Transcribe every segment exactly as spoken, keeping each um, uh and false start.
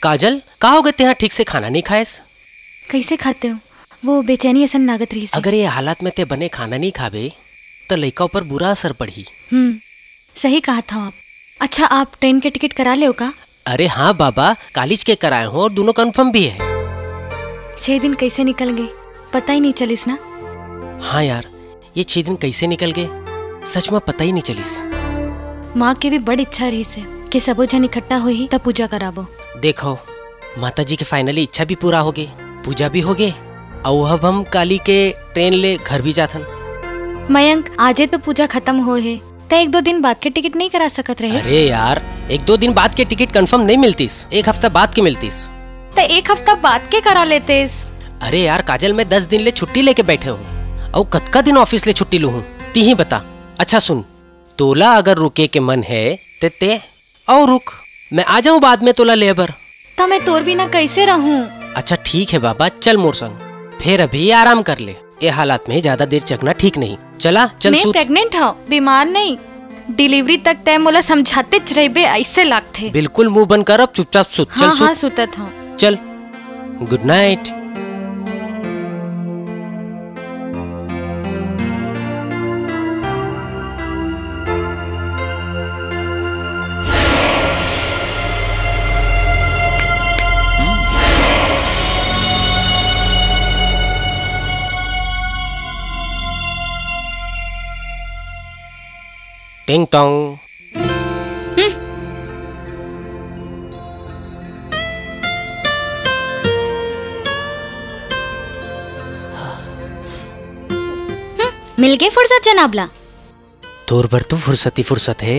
काजल, का होगे, तेहा ठीक से खाना नहीं खाएस? कैसे खाते हो? वो बेचैनी असन लागत रहिस हे। अगर ये हालत में ते बने खाना नहीं खाबे, त लइका ऊपर बुरा असर पड़ही। हम्म, सही कहा था आप। अच्छा, आप ट्रेन के टिकट करा ले हो का? अरे हाँ बाबा, कालीच के कराए हों और दोनों कन्फर्म भी है। छह दिन कैसे निकल गए, पता ही नहीं चलिस ना। हाँ यार, ये छह दिन कैसे निकल गए, सच में पता ही नहीं चलिस। माँ के भी बड़ इच्छा रहिस हे कि सबो झन इकट्ठा होही तब पूजा कराबो। देखो, माता जी के finally इच्छा भी पूरा होगे, पूजा भी होगे, अउ अब हम काली के ट्रेन ले घर भी जाथन। मयंक, आजे तो पूजा खत्म होए हे, त एक दो दिन बाद के टिकट नहीं करा सकत रहेस? अरे यार, एक दो दिन बाद के टिकट कन्फर्म नहीं मिलतिस, एक हफ्ता बाद के मिलतिस। त एक हफ्ता बाद के करा लेतेस? अरे यार काजल, मैं दस दिन ले छुट्टी लेके बैठे हों, अउ कतका दिन ऑफिस ले छुट्टी लूँ, तिही बता। अच्छा सुन, तोला अगर रुके के मन हे, ते ते अउ रुक, मैं आ जाऊं बाद में तोला ले बर। त मैं तोर बिना कैसे रहूं? अच्छा ठीक है बाबा, चल मोर संग, फेर अभी आराम कर ले। ये हालात में ज्यादा देर जगना ठीक नहीं। चला, चल मैं सूत। प्रेग्नेंट हूँ, बीमार नहीं। डिलीवरी तक तै मोला समझातेच रहिबे, ऐसे लागथे। बिल्कुल मुंह बंद कर, अब चुपचाप सुत। चल हाँ, सूत। हाँ, सुतत हूँ। चल, गुड नाइट। टिंग टोंग। मिल गए फुर्सत जनाब ला। तोर बर तो फुर्सत ही फुर्सत है।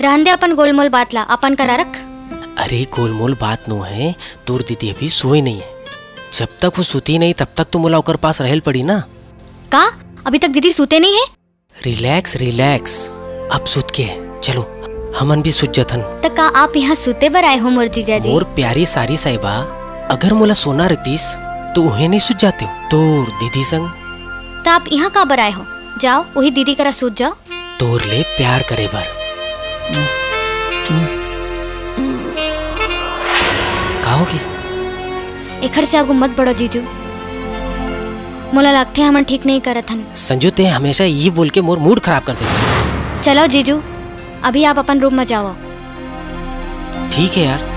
रहन दे अपन गोलमोल बात ला, अपन करा रख। अरे गोलमोल बात नो है, तोर दीदी अभी सोए नहीं है। जब तक वो सुती नहीं तब तक तो मोला ओकर पास रहल पड़ी ना। का? अभी तक दीदी सुते नहीं है? रिलैक्स, रिलैक्स, अब सुत के चलो, हमन भी सुत जथन। त का आप यहाँ सुते बर आए हो मोर जीजा जी? मोर प्यारी सारी साहिबा, अगर मोला सोना रहतीस तो उहे नहीं सुत जाते हो तोर दीदी संग। त आप यहाँ का बर आए हो? जाओ, वही दीदी करा सुत जाओ। तोर ले प्यार करे बर। का होगे? एखर से आगू मत बढ़ो जीजू। मोला लगथे हमन ठीक नहीं करत हन। संजू, ते हमेशा यही बोल के मोर मूड खराब कर देथे। चलो जीजू, अभी आप अपन रूम में जाओ। ठीक है यार।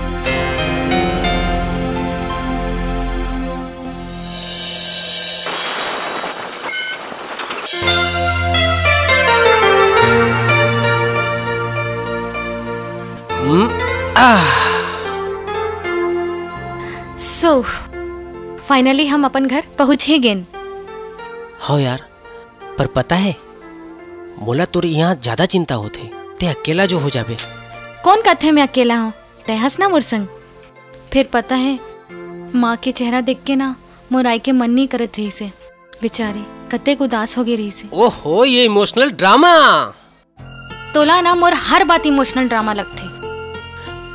हम्म, आह। So, finally हम अपन घर पहुंच ही गेन। हो यार, पर पता है, मोला तोर यहाँ ज्यादा चिंता होथे, ते अकेला जो हो जाबे। कौन कथे मैं अकेला हूँ? तै हंस ना मोर संग। फिर पता है, माँ के चेहरा देख के ना मोर आए के मन नहीं करत रहिस हे। बेचारी कतेक उदास हो गई रहिस हे। ओहो, ये इमोशनल ड्रामा। तोला ना मोर हर बात इमोशनल ड्रामा लगथे।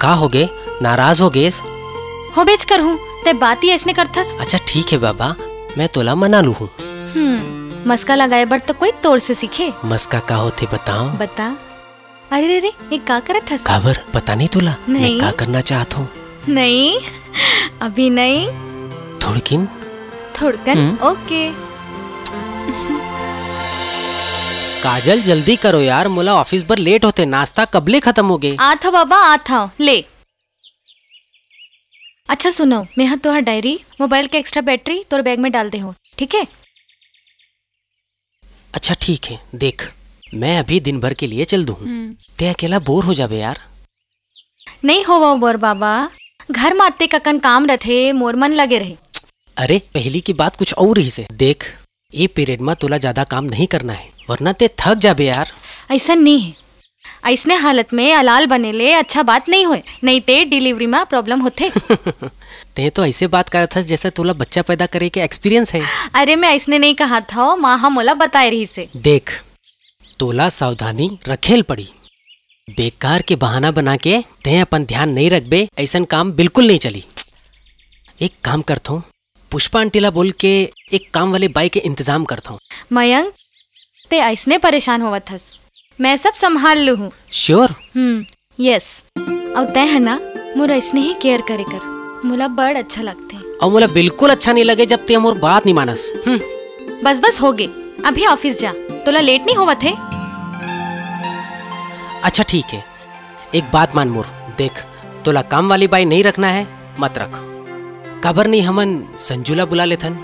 का होगे, नाराज हो गेस? होबेच करहूँ, ते बात ही ऐसने करथस। अच्छा ठीक है बाबा, मैं तोला मना लूँ हूँ। हम्म, मस्का लगाए बर तो कोई तोर से सीखे। मस्का का होथे बताओ? बता। अरे रे रे, ये का करत हस? काबर, पता नहीं तोला मैं नहीं। का करना चाहत हूँ? नहीं, अभी नहीं। थोड़किन? थोड़कन, हम्म। ओके। काजल, जल्दी करो यार, मोला ऑफिस बर लेट होथे। नाश्ता कबले खत्म होगे? आत हव बाबा, आत हव। ले। अच्छा सुनो, मैं हा तोहार डायरी, मोबाइल के एक्स्ट्रा बैटरी तोर बैग में डाल दे हूँ, ठीक है? अच्छा ठीक है, देख, मैं अभी दिन भर के लिए चल दूँ हूँ। हम्म। ते अकेला बोर हो जाबे यार। नहीं होवव बोर बाबा, घर म अतेक अकन काम रथे, मोर मन लगे रहे। अरे, पहली की बात कुछ और ही से। देख, ये पीरियड म तोला ज्यादा काम नहीं करना है, वरना ते थक जाबे यार। ऐसा नहीं है, ऐसने हालत में अलाल बने ले अच्छा बात नहीं होए, नहीं ते डिलीवरी म प्रॉब्लम होथे। ते तो ऐसे बात करत हस जैसे तोला बच्चा पैदा करे के एक्सपीरियंस है। अरे, मैं ऐसने नहीं कहा था, माँ हा मोला बताए रही से। देख, तोला सावधानी रखेल पड़ी। बेकार के बहाना बना के ते अपन ध्यान नहीं रखबे, ऐसन काम बिल्कुल नहीं चली। एक काम करथों, पुष्पा आंटी ला बोल के एक काम वाले बाई के इंतजाम करथों। मयंक, ते ऐसने परेशान होवत हस, मैं सब संभाल लूँ हूँ। श्योर? हम्म, यस। अउ तै है ना, मोर अइसने ही care करे कर, मोला बड़ अच्छा लगथे। अउ मोला बिल्कुल अच्छा नहीं लगे, जब ते मोर बात नहीं मानस। हम्म। बस, बस, होगे, अभी office जा, तोला late नहीं होवत हे? अच्छा, ठीक है, एक बात मान मोर, देख, तोला काम वाली बाई नहीं रखना है, मत रख। काबर नहीं हमन संजू ला बुला लेथन,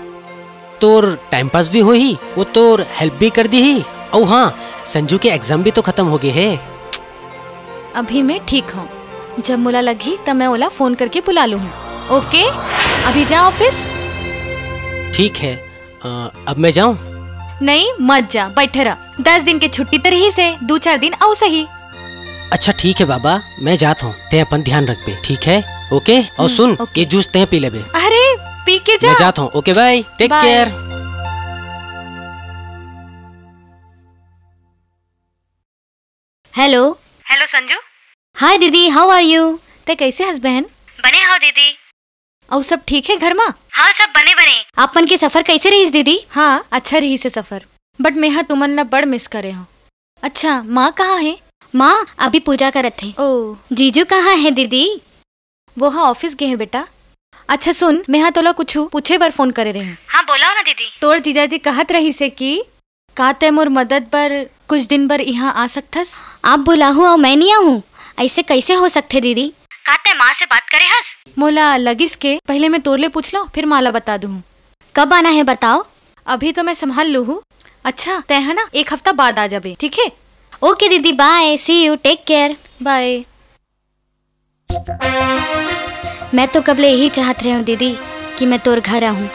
तोर time pass भी होही, वो तोर help भी कर दीही। अउ हाँ, संजू के exam भी तो खत्म हो गए हे। अभी मैं ठीक हूँ, जब मोला लगही तब मैं ओला phone करके बुला लूँ। OK, अभी जा office। ठीक है, अ, अब मैं जाऊँ? नहीं, मत जा, बैठे रह। दस दिन के छुट्टी तो रही से, दू चार दिन अउ सही। अच्छा, ठीक है बाबा, मैं जात हूँ, ते अपन ध्यान रखबे, ठीक है? OK, अउ हम्म, सुन, OK। ये juice ते पी लेबे। अरे, पी के जा। मैं जात हूँ, OK, bye, take bye। Care। Hello। Hello Sanju. Hi दीदी, how are you? ते कैसे हस बहन? बने हव दीदी। अउ सब ठीक है घर मा? हाँ, सब बने बने। आप मन के सफर कैसे रहिस दीदी? हाँ, अच्छा रहिस हे सफर, but मेहा तुमन ला बड़ miss करे हव। अच्छा, माँ कहाँ हे? माँ अभी पूजा करत हे। ओ। जीजू कहाँ हे दीदी? वो हा office गे हे बेटा। अच्छा सुन, मेहा तोला कुछु पूछे बर phone करे रहेंव। हाँ, बोलाओ ना दीदी। तोर जीजाजी कहत रहिस हे कि का तैं मोर मदद बर कुछ दिन बर इहाँ आ सकथस? आप बुलाहू अउ मैं नहीं आहूँ, ऐसे कैसे हो सकथे दीदी? का तैं माँ से बात करे हस? मोला लगिस के पहले मैं तोर ले पूछ लूँ, फिर माँ ला बता दूँ। कब आना है बताओ? अभी तो मैं संभाल लूँ हूँ। अच्छा, तैं है ना, एक हफ्ता बाद आ जाबे, ठीक है? OK दीदी, bye, see you, take care। Bye। मैं तो कब ले यही चाहत रहे हूँ दीदी कि मैं तोर घर आहूँ,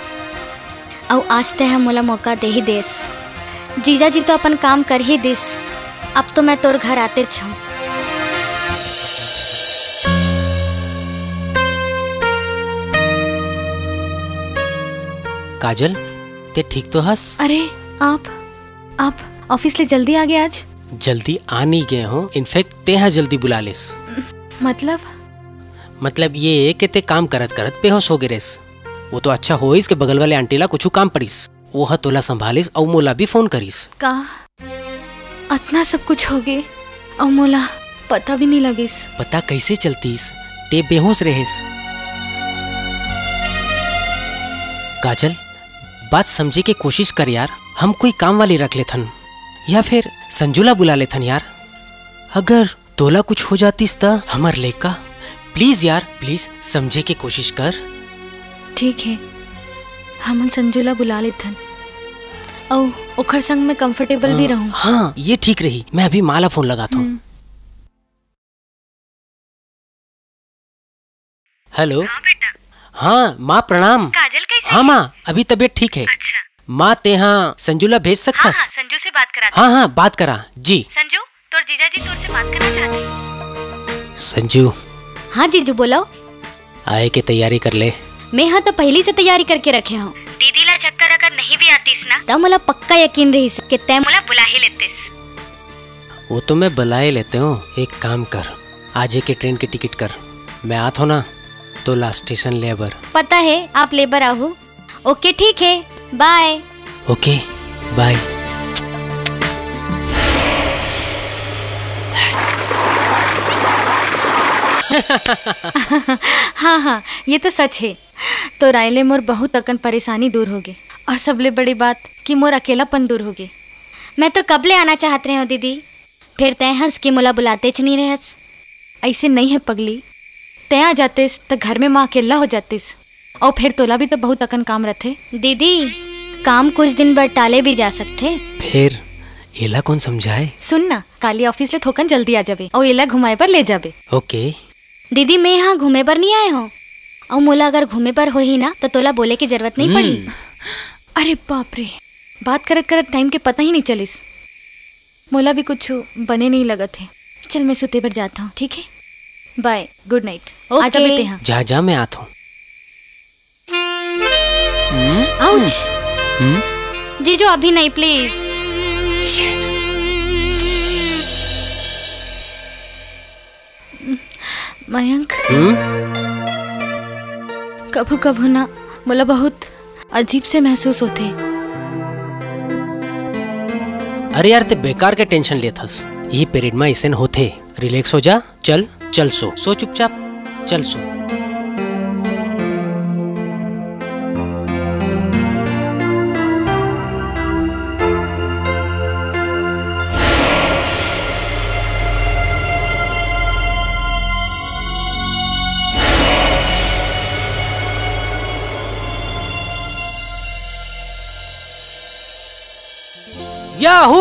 अउ आज तैं ह मोला मौका दे ही देस। जीजा जी तो अपन काम कर ही दिस, अब तो मैं तोर घर आतेच हूँ। काजल, तैं ठीक तो हस? अरे, आप, आप office ले जल्दी आ गए आज? जल्दी आ नहीं गए हूँ, in fact तैं ह जल्दी बुला लेस। मतलब? मतलब ये कि तैं काम करत करत बेहोश हो गे रेस। वो तो अच्छा होइस के बगल वाले aunty ला कुछु काम पड़िस, वो ह तोला संभालिस अउ मोला भी phone करिस। का अतना सब कुछ हो गे अउ मोला पता भी नहीं लगिस? पता कैसे चलतिस? तैं बेहोश रहेस। काजल, बात समझे के कोशिश कर यार, हम कोई काम वाली रख लेथन या फिर संजू ला बुला लेथन यार। अगर तोला कुछ हो जातिस त हमर लइका? Please यार, please समझे के कोशिश कर। ठीक है, हमन संजू ला बुला लेथन, अउ ओखर संग मैं comfortable भी रहूं। हाँ, ये ठीक रही। मैं अभी माँ ला phone लगात हूँ। हम्म। Hello। हाँ बेटा। हाँ माँ, प्रणाम। काजल कैसे हाँ है? माँ, अभी तबीयत ठीक है। अच्छा। माँ, तेहा संजू ला भेज सकथस? हाँ, हाँ, संजू से बात करा। हाँ, हाँ, बात करा जी। संजू, तोर जीजा जी तोर से बात करना चाहते हैं। संजू। हाँ जीजू, बोलो। आए के तैयारी कर ले। मैं हाँ तो पहली से तैयारी करके रखे हूँ। दीदी ला चक्कर अगर नहीं भी आतीस ना, तब मोला पक्का यकीन रहिस कि तैं मोला बुला ही लेतेस। वो तो मैं बुला ही लेते हूँ। एक काम कर, आज के train की ticket कर, मैं आत हूँ ना, तोला station ले बर। पता है आप ले बर आहू। OK, ठीक है, bye। OK, bye। हाँ, हाँ, ये तो सच है। तोर आए ले मोर बहुत अकन परेशानी दूर होगे, अउ सबले बड़ी बात कि मोर अकेलापन दूर होगे। मैं तो कब ले आना चाहत रहे हूँ दीदी, फिर तैं हंस के मोला बुलातेच नहीं रहस। ऐसे नहीं है पगली, तैं आ जातेस त घर में माँ अकेला हो जातेस, अउ फिर तोला भी तो बहुत अकन काम रथे। दीदी, काम कुछ दिन बर टाले भी जा सकथे। फिर एला कौन समझाए? सुन ना, काली office ले थोकन जल्दी आ जाबे, अउ एला घुमाए बर ले जाबे। OK। दीदी, मैं यहाँ घूमे बर नहीं आए हूँ, अउ मोला अगर घूमे बर होही ना, तो तोला बोले की जरूरत नहीं पड़ही। हम्म। अरे बाप रे, बात करत करत time के पता ही नहीं चलिस। मोला भी कुछ बने नहीं लगत है। चल, मैं सुते बर जाता हूँ, ठीक है? Bye, good night। OK। आ जाबे तेहा। जा, जा, मैं आत हूँ। Ouch। हम्म? जीजू, अभी नहीं, please। Shit। मयंक, हम्म? कभू कभू ना मोला बहुत अजीब से महसूस होथे। अरे यार, ते बेकार के tension लेत हस। ये period में ऐसन होथे। Relax हो जा, चल, चल सो, सो चुपचाप। चल सो। याहू!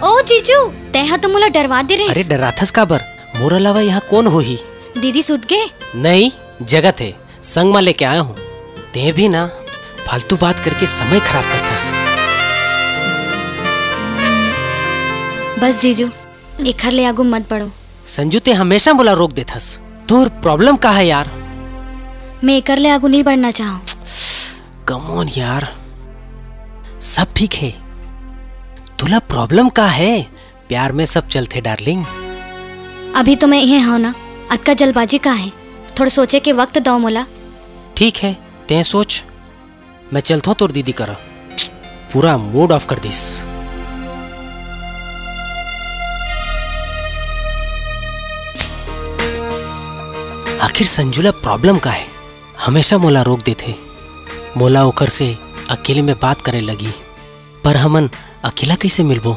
ओ जीजू, तैं ह तो मोला डरवा दे रहिस। अरे, डराथस काबर? मोर अलावा यहाँ कोन होही? दीदी सुत गे? नहीं, जगत हे, संग मा लेके आया हूँ। तैं भी ना फालतू बात करके समय खराब करथस। बस जीजू, एखर ले आगू मत बढ़ो। संजू, तैं हमेशा मोला रोक देथस। तोर problem का हे यार? मैं एकर ले आगू नहीं बढ़ना चाहूँ। Come on यार, सब ठीक हे। तोला problem का हे? प्यार में सब चलथे darling। अभी तो मैं इहें हौं ना, अतका जल्दबाजी का हे? थोड़ा सोचे के वक्त दव मोला। ठीक हे, तैं सोच। मैं चलथों तोर दीदी करा। पूरा mood off कर दिस। आखिर संजू ला problem का हे? हमेशा मोला रोक देथे। मोला ओकर से अकेले में बात करे लगही। पर हमन अकेला कइसे मिलबो?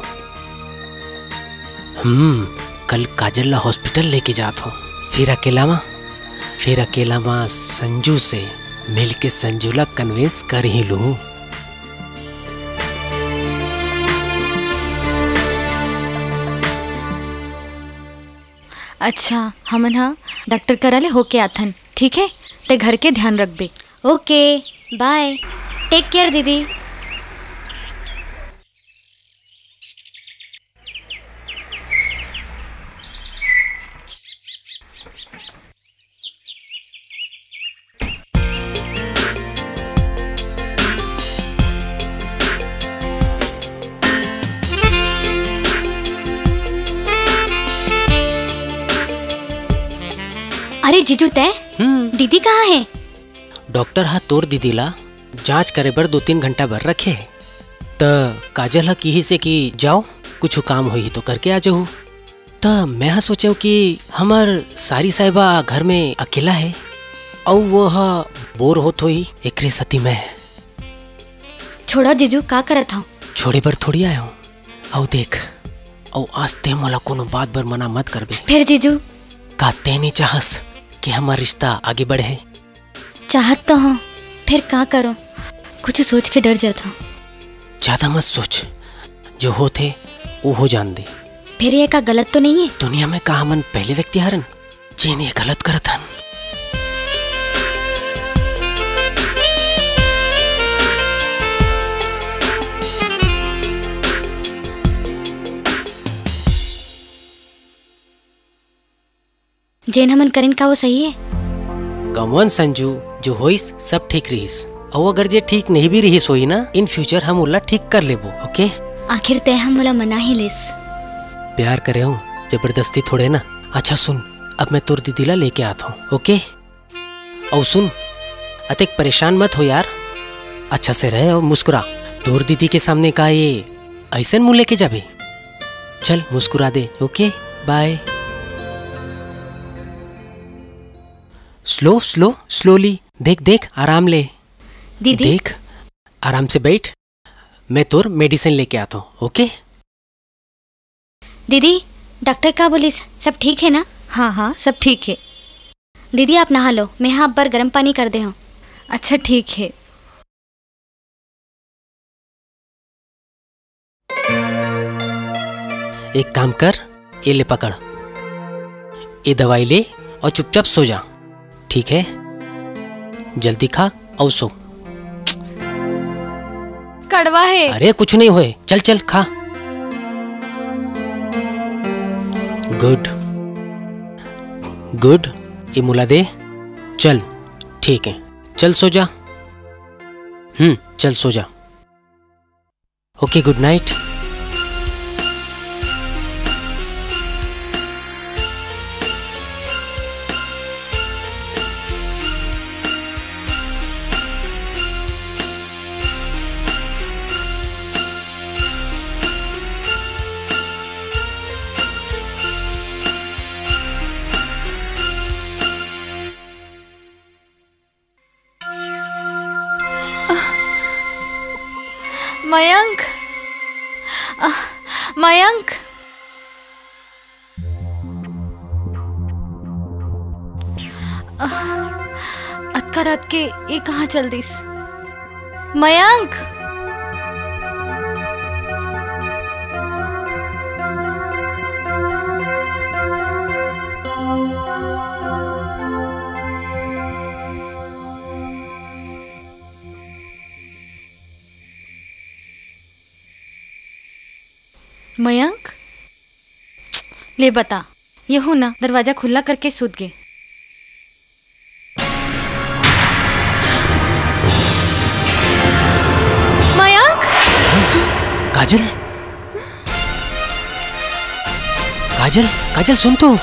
हम्म, कल काजल ला hospital लेके जात हौं। फिर अकेला मा, फिर अकेला मा संजू से मिलके संजू ला convince कर ही लूं। अच्छा, हमन ह डॉक्टर करा ले होके आथन, ठीक हे? तैं घर के ध्यान रखबे। OK, bye, take care दीदी। अरे जीजू, तैं? हम्म। दीदी कहाँ हे? डॉक्टर ह तोर दीदी ला जांच करे बर दो तीन घंटा बर रखे हे। त काजल ह किहिस हे कि जाओ, कुछु काम होही तो करके आ जाहू। त मैं ह सोचेंव कि हमर सारी साहिबा घर में अकेला हे, अउ वो ह bore होत होही, एकरे सेती मैं। छोड़ा जीजू, का करत हव? छोड़े बर थोड़ी आय हंव। अउ देख, अउ आज तैं मोला कोनो बात बर मना मत करबे। फेर जीजू? का तैं नइ चाहस कि हमर रिश्ता आगे बढ़े? चाहत तो हंव, फेर का करों, कुछु सोच के डर जात हंव। जादा मत सोच, जो होत हे, वो हो जान दे। फेर ये का गलत तो नइ हे? दुनिया में का हमन पहले व्यक्ति हरन, जेन ये गलत करत हन? जेन हमन करेन का वो सही हे? Come on संजू, जो होइस सब ठीक रहिस, अउ अगर जे ठीक नहीं भी रहिस होही ना, in future हम ओला ठीक कर लेबो, OK? आखिर तैं ह मोला मना ही लेस। प्यार करे हंव, जबरदस्ती थोड़े ना। अच्छा सुन, अब मैं तोर दीदी ला लेके आत हंव, OK? अउ सुन, अतेक परेशान मत हो यार, अच्छा से रह अउ मुस्कुरा। तोर दीदी के सामने का ये अइसन मुंह लेके जाबे? चल मुस्कुरा दे, OK? Bye। Slow, slow, slowly। देख, देख, आराम ले। दीदी। देख, आराम से बैठ, मैं तोर medicine लेके आत हंव, OK? दीदी, डॉक्टर का बोलिस, सब ठीक हे ना? हाँ, हाँ, सब ठीक हे। दीदी, आप नहा लो, मैं हा अब्बर गरम पानी कर दे हंव। अच्छा, ठीक हे। एक काम कर, ये ले पकड़, ये दवाई ले अउ चुपचाप सो जा, ठीक हे? जल्दी खा अउ सो। कड़वा हे। अरे कुछ नहीं होय, चल चल खा। Good, good, ये मोला दे। चल, ठीक हे, चल सो जा। हम्म, चल सो जा। OK, good night। मयंक, अ, मयंक, अ, अतका रात के ये कहाँ चल दिस? मयंक। मयंक, ले बता, यहू ना दरवाजा खुला करके सुत गे। मयंक! काजल? काजल, काजल, सुन तो।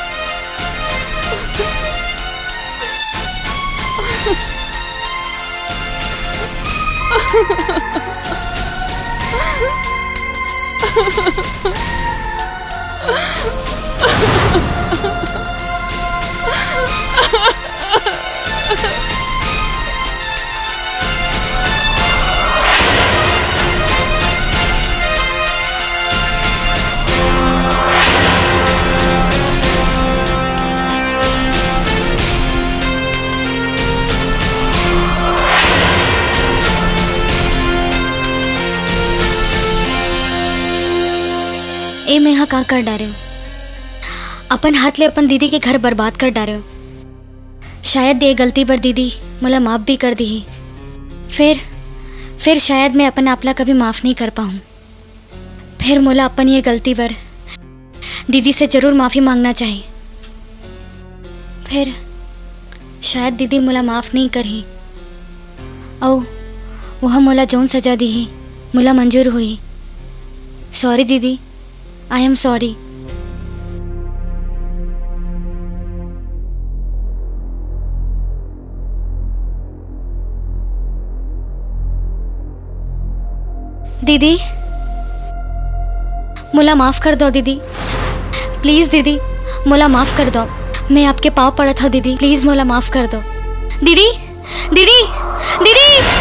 ए, मैं हा का कर डारे हूँ? अपन हाथ ले अपन दीदी के घर बर्बाद कर डारे हूँ। शायद ये गलती बर दीदी मोला माफ भी कर दीही। फिर, फिर शायद मैं अपन आपला कभी माफ नहीं कर पाऊँ। फिर मोला अपन ये गलती बर दीदी से जरूर माफी मांगना चाहिए। फिर शायद दीदी मोला माफ नहीं करही, अउ वह मोला जौन सजा दीही, मोला मंजूर होही। Sorry दीदी, I am sorry। दीदी, मोला माफ कर दो दीदी, please दीदी, मोला माफ कर दो। मैं आपके पाँव पड़त हूँ दीदी, please मोला माफ कर दो। दीदी, दीदी, दीदी।